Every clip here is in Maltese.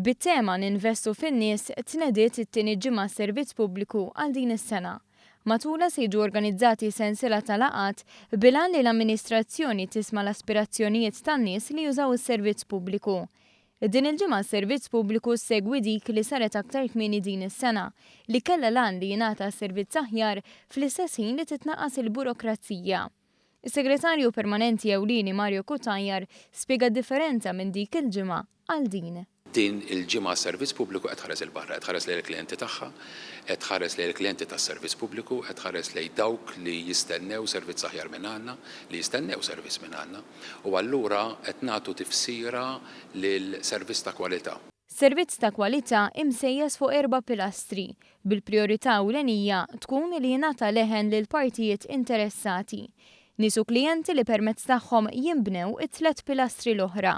Bit-tema Ninvestu fin-nies tnediet it-tieni ġimgħa servizz pubbliku għal din is-sena. Matulha se jiġu organizzati sensiela ta' laqgħat bil-għan li l-amministrazzjoni tisma' l-aspirazzjonijiet tan-nies li jużaw is-servizz pubbliku. Din il-ġimgħa servizz pubbliku ssegwi dik li saret aktar kmieni din is-sena, li kellha l-għan li jingħata servizz aħjar fl-istess ħin li titnaqqas il-burokrazija. Is-Segretarju Permanenti Ewlieni Mario Cutajar spjega d-differenza minn dik il-ġimgħa għal din. Din il-ġimgħa s-Servizz Pubbliku qed tħares 'il barra, qed tħares lejn il-klijenti tagħha, qed tħares lejn il-klijenti tas-Servizz Pubbliku, qed tħares lejn dawk li jistennew servizz aħjar mingħandna, li jistennew servizz mingħandna. U allura qed nagħtu tifsira lil servizz ta' kwalità. Servizz ta' kwalità imsejjes fuq erba' pilastri, bil-prijorità ewlenija tkun li jingħata leħen lill-partijiet interessati, nies u klijenti li permezz tagħhom jinbnew it-tliet pilastri l-oħra.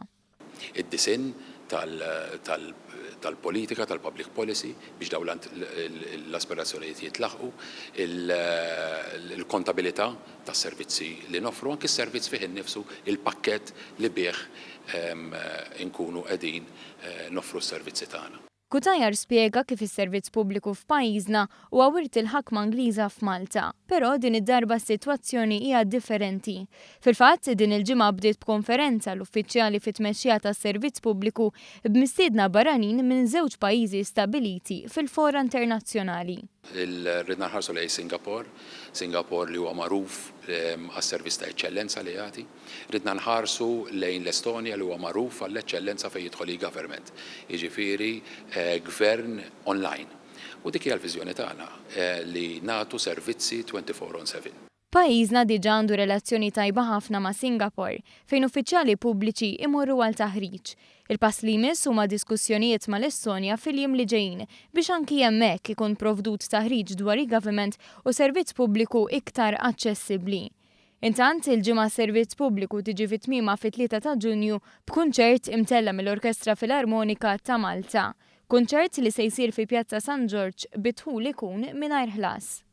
Id-disinn tal-politika, tal-public policy biex dawn l-aspirazzjonijiet jintlaħqu, il-kontabilità tas-servizzi li noffru, anki s-servizz fih innifsu, il-pakkett li bih inkunu qegħdin noffru s-servizzi tagħna. Cutajar spjega kif is-servizz pubbliku f'pajjiżna huwa wirt il-ħakma Ingliża f'Malta, però din id-darba s-sitwazzjoni hija differenti. Fil-fatt, din il-ġimgħa bdiet b'konferenza l-uffiċjali fit-tmexxija tas-servizz pubbliku b'mistiedna barranin minn żewġ pajjiżi stabbiliti fil-fora internazzjonali. Ridna nħarsu lejn Singapore, Singapore li huwa magħruf għas-servizz ta' eċċellenza li jagħti. Ridna nħarsu lejn l-Estonja li huwa magħruf għall-eċċellenza fejn jidħol e-government, jiġifieri gvern online. U dik hija l-viżjoni tagħna, li nagħtu servizzi 24 on 7. Pajjiżna diġà għandu relazzjoni tajba ħafna ma' Singapore, fejn uffiċjali pubbliċi imorru għal taħriġ. Il-pass li jmiss huma diskussjonijiet mal-Estonja fil-jiem li ġejjin biex anki hemmhekk ikun provdut taħriġ dwar e-government u servizz pubbliku iktar aċċessibbli. Intant, il-Ġimgħa Servizz Pubbliku tiġi fi tmiemha fit-3 ta' Ġunju b'kunċert imtella' mill-Orkestra Filarmonika ta' Malta. Kunċert li se jsir fi Pjazza San Ġorġ bi dħul ikun mingħajr ħlas.